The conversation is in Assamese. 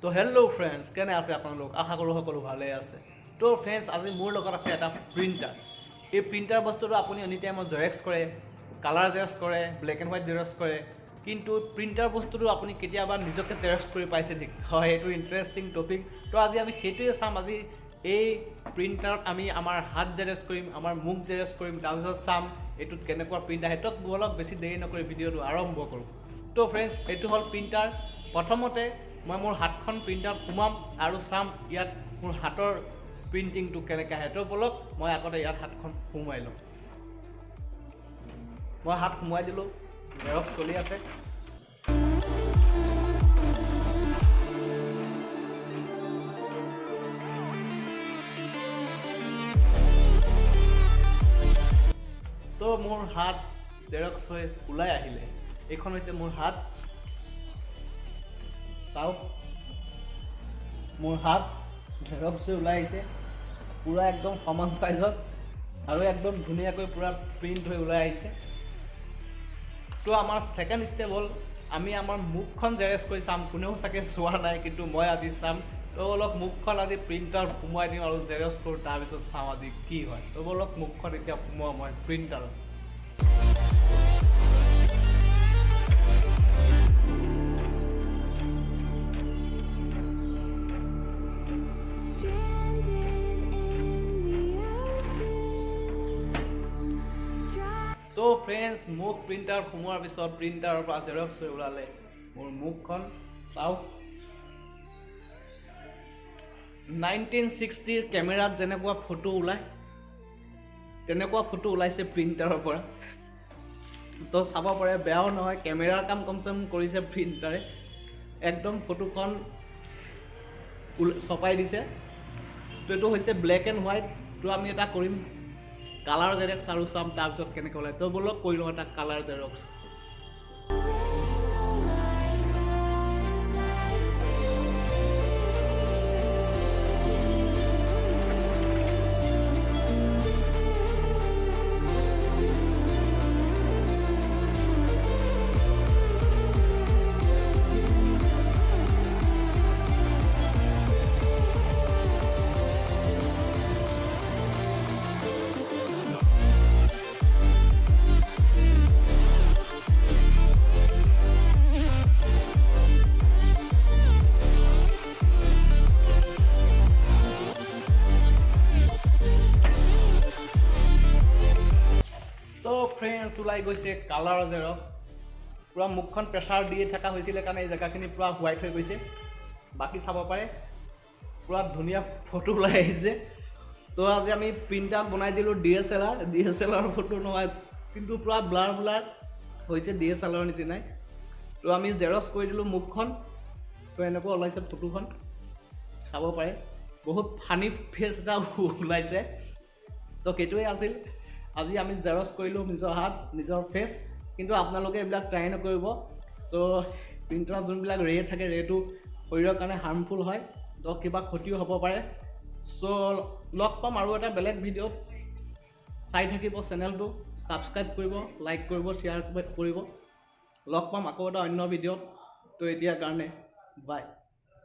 তো হেল্ল' ফ্ৰেণ্ডছ, কেনে আছে আপোনালোক? আশা কৰোঁ সকলো ভালেই আছে। তো ফ্ৰেণ্ডছ, আজি মোৰ লগত আছে এটা প্ৰিণ্টাৰ। এই প্ৰিণ্টাৰ বস্তুটো আপুনি এনি টাইমত জেৰক্স কৰে, কালাৰ জেৰক্স কৰে, ব্লেক এণ্ড হোৱাইট জেৰক্স কৰে, কিন্তু প্ৰিণ্টাৰ বস্তুটো আপুনি কেতিয়াবা নিজকে জেৰক্স কৰি পাইছে নেকি? হয়, এইটো ইণ্টাৰেষ্টিং টপিক। তো আজি আমি সেইটোৱে চাম। আজি এই প্ৰিণ্টাৰত আমি আমাৰ হাত জেৰক্স কৰিম, আমাৰ মুখ জেৰক্স কৰিম, তাৰপিছত চাম এইটোত কেনেকুৱা প্ৰিণ্ট আহে। তো ব'লক, বেছি দেৰি নকৰি ভিডিঅ'টো আৰম্ভ কৰোঁ। তো ফ্ৰেণ্ডছ, এইটো হ'ল প্ৰিণ্টাৰ। প্ৰথমতে মই মোৰ হাতখন প্ৰিণ্টাৰত সোমাম আৰু চাম ইয়াত মোৰ হাতৰ প্ৰিণ্টিংটো কেনেকৈ আহে। তো ব'লক, মই আগতে ইয়াত হাতখন সোমোৱাই লওঁ। মই হাত সোমোৱাই দিলোঁ, জেৰক্স চলি আছে। তো মোৰ হাত জেৰক্স হৈ ওলাই আহিলে। এইখন হৈছে মোৰ হাত। চাওক, মোৰ হাত জেৰক্স হৈ ওলাই আহিছে, পূৰা একদম সমান চাইজত আৰু একদম ধুনীয়াকৈ পূৰা প্ৰিণ্ট হৈ ওলাই আহিছে। তো আমাৰ ছেকেণ্ড ষ্টেপ হ'ল আমি আমাৰ মুখখন জেৰক্স কৰি চাম। কোনেও চাগে চোৱা নাই, কিন্তু মই আজি চাম। তো অলপ মুখখন আজি প্ৰিণ্টাৰত সোমোৱাই দিম আৰু জেৰক্স কৰোঁ, তাৰপিছত চাওঁ আজি কি হয়। তো অলপ মুখখন এতিয়া সোমোৱাম মই প্ৰিণ্টাৰত। Stranded in the open. তো ফ্ৰেণ্ডছ, মুখ প্ৰিণ্টাৰ সোমোৱাৰ পিছত প্ৰিণ্টাৰৰ পৰা জেৰক্স হৈ ওলালে মোৰ মুখখন। চাওক, 1960ৰ কেমেৰাত যেনেকুৱা ফটো ওলায়, তেনেকুৱা ফটো ওলাইছে প্ৰিণ্টাৰৰ পৰা। তো চাব পাৰে, বেয়াও নহয়, কেমেৰাৰ কাম কমচে কম কৰিছে প্ৰিণ্টাৰে। একদম ফটোখন ছপাই দিছে। তো এইটো হৈছে ব্লেক এণ্ড হোৱাইট। তো আমি এটা কৰিম কালাৰ জেৰক্স আৰু চাম তাৰপিছত কেনেকৈ ওলায়। তো ব'লক, কৰি লওঁ এটা colour Xerox. Like a size তো ফ্ৰেণ্ডছ, ওলাই গৈছে কালাৰ জেৰক্স। পূৰা মুখখন প্ৰেছাৰ দিয়ে থকা হৈছিলে কাৰণে এই জেগাখিনি পূৰা হোৱাইট হৈ গৈছে। বাকী চাব পাৰে, পূৰা ধুনীয়া ফটো ওলাই আহিছে। তো আজি আমি প্ৰিণ্ট আউট বনাই দিলোঁ DSLR। DSLR photo নহয়, কিন্তু পূৰা ব্লাৰ ব্লাৰ হৈছে DSLR নিচিনাই। তো আমি জেৰক্স কৰি দিলোঁ মুখখন। তো এনেকুৱা ওলাইছে ফটোখন, চাব পাৰে, বহুত ফানি ফেচ এটা ওলাইছে। তো সেইটোৱে আছিল, আজি আমি জেৰক্স কৰিলোঁ নিজৰ হাত, নিজৰ ফেচ। কিন্তু আপোনালোকে এইবিলাক ট্ৰাই নকৰিব। তো প্ৰিণ্টাৰত যোনবিলাক ৰে থাকে, ৰেটো শৰীৰৰ কাৰণে হাৰ্মফুল হয়, তো কিবা ক্ষতিও হ'ব পাৰে। চ' লগ পাম আৰু এটা বেলেগ ভিডিঅ'ত। চাই থাকিব চেনেলটো, ছাবস্ক্ৰাইব কৰিব, লাইক কৰিব, শ্বেয়াৰ কৰিব। লগ পাম আকৌ এটা অন্য ভিডিঅ'ত। তো এতিয়াৰ কাৰণে বাই।